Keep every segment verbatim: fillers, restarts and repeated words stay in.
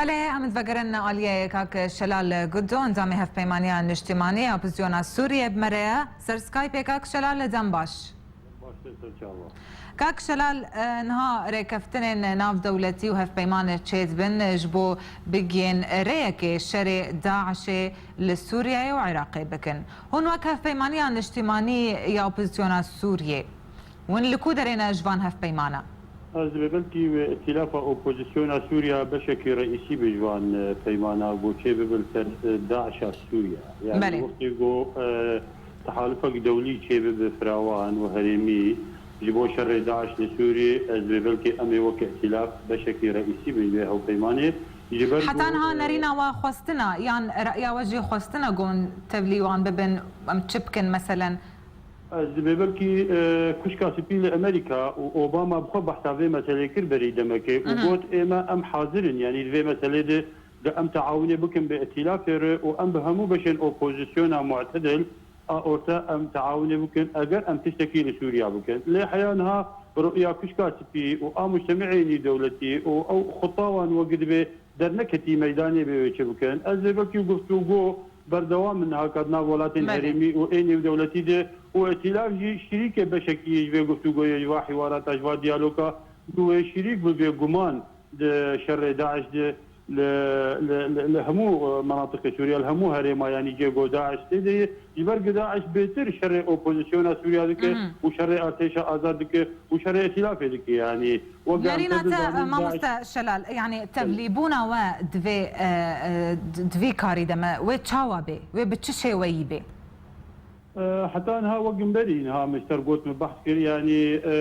Belê, em divegerin aliyê kak Şelal Gudo, endamê Hevpeymaniya Niştimanî ya Opozîsyona Sûriyê bi me re ye. Ser Skypeê kak Şelal, dem baş. Baştir ser çava. Kak Şelal, e, niha rêkeftinên navdewletî û hevpeymanê çêdibin, e, ji bo bigihên rêyekê şerê DAIŞê li Sûriyeyê û Iraqê bikin. Hûn wek Hevpeymaniya Niştimanî ya Opozîsyona Sûriyê, hûn li ku derê ne ji van hevpeymana? Ez dibê belkî wê îtîlafa opozîsyona Sûriya beşekî reîsî bi ji van, e, peymana ku çê bibe li ser, e, DAIŞa Sûriya. Yani Belê. wextê ku, e, tehalufek dewlî çê bibe firawan û herêmî ji bo şerê DAIŞ li Sûriyê, ez dibê belkî em ê weke îtîlaf beşekî reîsî bin ji vê hewpeymanê. Ji ber Heta ku, niha e, nerîna we xwestina, yan re'ya we jî xwestina ku hûn tevlî wan bibin, em çi bikin meselen? Ez dibê belkî, e, Kuşka Spî li Amerîka û Obama bi xwe behsa vê meselê kir berî demekê û Mhm. got, ême em hazir in, yanî di vê meselê de, de em teawunê bikin bi îtîlafê re û em bi hemû beşên opozisyona mu'tedil a orta em teawunê bikin, eger em tiştekî li Sûriya bikin. Lê heya niha ru'ya Kuşka Spî û a mujtemi'ê nîvdewletî û ew xuta wan wek dibê derneketî meydanê bê wê çi bikin. Ez ê belkî guftûgo berdewam in niha ka di nav welatên Belê. herêmî û ê nêwdewletî de û îtîlaf jî şirîke beşekî ji vê guftûgoyê, ji va hîwarata, ji va diyaloga ku wê şirîk bi bêguman di şerê DAIŞ de li, li, li, li hemû, e, menatiqê Sûriye, li hemû herêma, yanî cê ku DAIŞ tê de ye, ji ber ku DAIŞ bêtir şerê opozisyona Sûriya dike Mhm. û şerê artêşa azad dike û şerê îtîlafê dike, yanî Wek em Nerîna te te, dizanin, e, mamoste DAIŞ Şelal, yani tevlîbûna we di vê, e, e, di, di vî karî de me, wê çawa bê? Wê bi çi şêweyî bê? E, heta niha wek min berî niha min ji te re got, min behs kir, yani, e,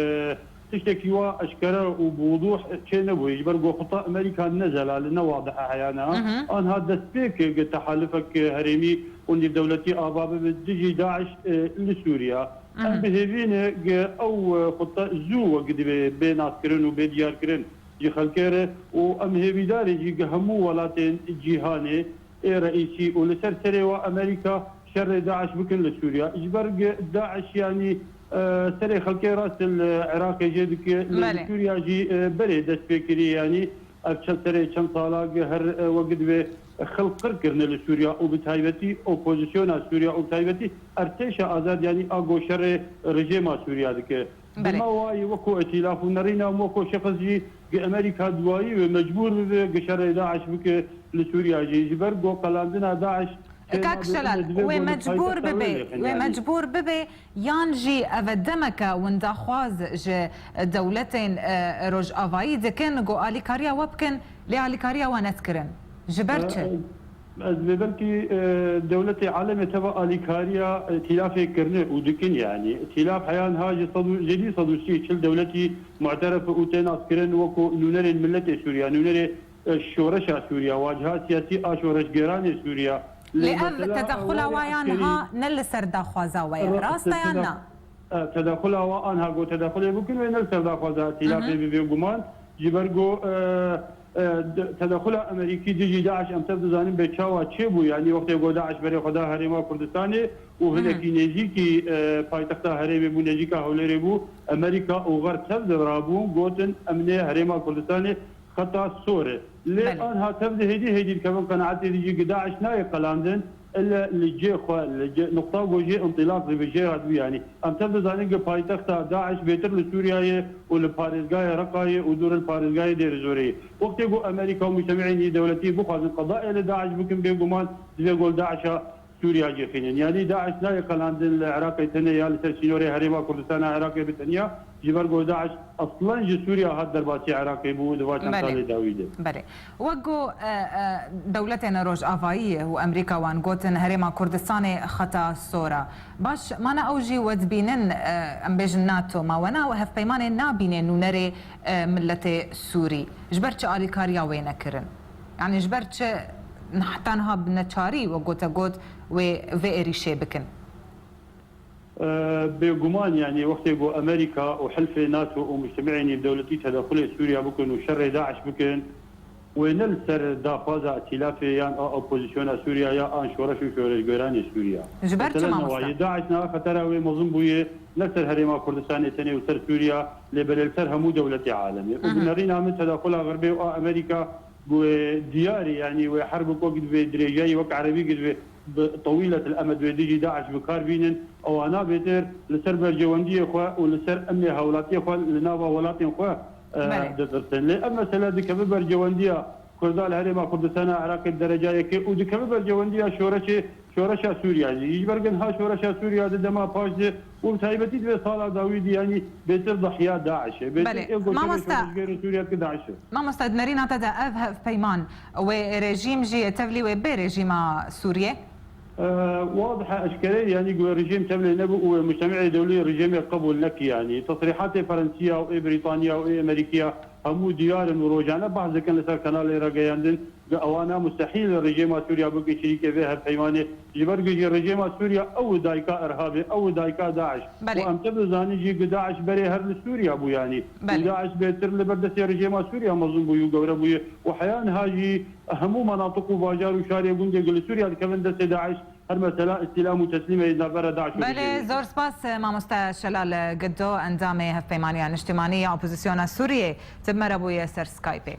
tiştekî wa eşkere û bi wudûh çê nebûye. Ji ber ku xuta Amerîka ne zelal e, ne wadih e heyana. Mhm. Anha destpêk gi tehalifek herêmî û nîvdewletî ava bibe dijî DAIŞ, e, li Sûriya. Em Mhm. bi hêvî ne ge ew, e, xute zû wek divê bê naskirin û bê diyarkirin ji xelkê re û em hêvîdar in jî ge hemû welatên cîhanê ê reîsî û li ser serê we Amerîka şerê DAIŞ bikin li Sûriya. Ji ber ge DAIŞ yanî, e, serê xelkê rast li Iraqê jê dike, li Belê. Sûriya jî, e, berê dest pê kirî yanî. Ev çend serê çend sala ge her, e, wek divê xelk qir kirine li Sûriya û bi taybetî opozisyona Sûriya û bi taybetî ertêşa azad, yanî a go şerê rejêma Sûriya dike. Belê. Dima wayî weko îtîlaf û nerîna weko şexs jî ge Amerîka duwayî wê mecbûr bibe ge şerê DAIŞ bike li Sûriya jî. Ji ber go qelandina DAIŞ Kak Şelal, wê mecbûr bibe, wê mecbûr bibe, yan jî ev e demeke hûn daxwaz ji dewletên, e, rojavayî dikin ku alîkariya we bikin, lê alîkariya we nedikirin. Ji ber çi? E, ez vê belkî, e, dewletê alemê teva alîkariya, e, îtîlafê kirine û dikin, yanî îtîlaf heya niha ji sed û, ji sed û sî çil dewletî mu'teref û tê naskirin weko nûnerên miletê Sûriya, nûnerê e, şoreşa Sûriya, waciha siyasî a şoreşgeranê Sûriya. Lê Lê ev mesela tedexula ewarê wa ya eskerî niha ne li ser daxwaza we ye. Ra-, Rast e yan tedexula, na? e, tedexula wa anha go tedexulê bikin wê ne li ser daxwaza Hı hı. tîlafê bi bêguman. Ji ber go, e, e, de-, tedexula Amerîkî dijî DAIŞ em tev dizanin bê çawa çêbû. Yanî wextê go DAIŞ berê xwe da Herêma Kurdistanê û Hı hı. hinekî nêzîkî, e, paytexta herêmê bû, nêzîka Hewlêrê bû, Amerîka û Xerb tev de rabûn, gotin em nê Herêma Kurdistanê xeta sor e. Lê Belê. anha tev de hêdî hêdî dikevin qenaetê de jî ku DAIŞ nayê qelandin, ille li cê xwe, li cê, nuqta ku jê întilaq dibe, jê re dibû yanî. Em tev dizanin ku paytexta DAIŞ bêtir li Sûriyeyê û li parêzgahê Reqayê û dûr li parêzgahê Dêrizorê ye. Wextê ku Amerîka û mujtemîên nîvdewletî bixwazin qedayê li DAIŞ bikin, bêguman divê ku li DAIŞa Sûriya jî xînin. Yanî DAIŞ nayê qelandin li Iraqê tenê ya li ser sînorê Herêma Kurdistana Iraqê bi tenya, ji ber ku DAIŞ eslen ji Sûriya hat derbasî Iraqê bû di va çend Belê. salê dawî de. Belê. Wek ku, e, e, dewletên rojavayî û Amerîka wan gotin Herêma Kurdistanê xeta sor e. Baş, mana ew jî we dibînin, e, em bêjin NATO, ma we na hevpeymanê nabînê nûnerê, e, miletê Sûrî. Ji ber çi alîkariya wê nekirin? Yanî ji ber çi heta niha bi neçarî, wek gote got, wê vê êrîşê bikin? E, bêguman, yanî wextê ku Amerîka û hilfê NATO û mujtemîên nîvdewletî tedexulê Sûriya bikin û şerê DAIŞ bikin, wê ne li ser daxwaza îtîlafê yan a opozisyona Sûriya ya an şoreş û şoreşgeranê Sûriya. Ji ber çi, Mesela mamoste? newayê DAIŞ niha xetera wê mezin bûye, ne ser Herêma Kurdistanê tenê û ser Sûriya, lê belê li ser hemû dewletê alemê. Û Hı hı. bi nerîna min tedexula Xerbê û a Amerîka Ku diyar e, yanî wê herb wek divê dirêjayî, wek erebî ku divê bi tewîletil emed wê dijî DAIŞ bi kar bînin, ewana bêtir li ser berjewendiyê xwe û li ser emnê hewlatiyê xwe li nava welatên xwe, e, Belê. ditirsin. Lê ev mesele dikeve berjewendiya Kurda li Herêma Kurdistana Iraqê bi dereca yekê û dikeve berjewendiya şoreşê, şoreşa Sûriya jî. Ji ber ku niha şoreşa Sûriya di dema paş de û bi taybetî di vê sala dawî de, yanî bêtir dihya DAIŞ e. Bêtir Belê. ê goşerê Mamoste. şoreşgerê Sûriya ki DAIŞ e. Mamoste, di nerîna te de ev hevpeyman wê rejîm jî tevlî wê bê rejîma Sûriyê? E, wadih e, eşkere, yanî ku rejîm tevlê nebû û mujtemê dewlî rejîmê qebûl nekî, yanî. Tesrîhatê Ferensiya û ê Brîtaniya û ê Amerîkiya hemû diyar in û rojane behs dikin li ser kanalê ragihandin. Ewana mustehîl e rejîma Sûriya bikin şirîkê vê hevpeymanê. Ji ber ku jî rejîma Sûriya ew dayika irhabê, ew dayika DAIŞ. Belê. Û em tevlî zanin jî ku DAIŞ berê her li Sûriya bû, yanî. Belê. Û DAIŞ bêtir li ber destê rejîma Sûriya mezin bûye û gewre bûye. Û heya niha jî hemû menatiq û bajar û şarê gundê ku li Sûriya dikevin destê DAIŞ, her mesela îstîlam û teslîmê navbera DAIŞ û Belê, rejîmê. Zor spas, mamoste Şelal Giddo, endamê Hevpeymaniya Niştimanî ya Opozisyona Sûriyê, tu bi me re bûye ser Skypeê.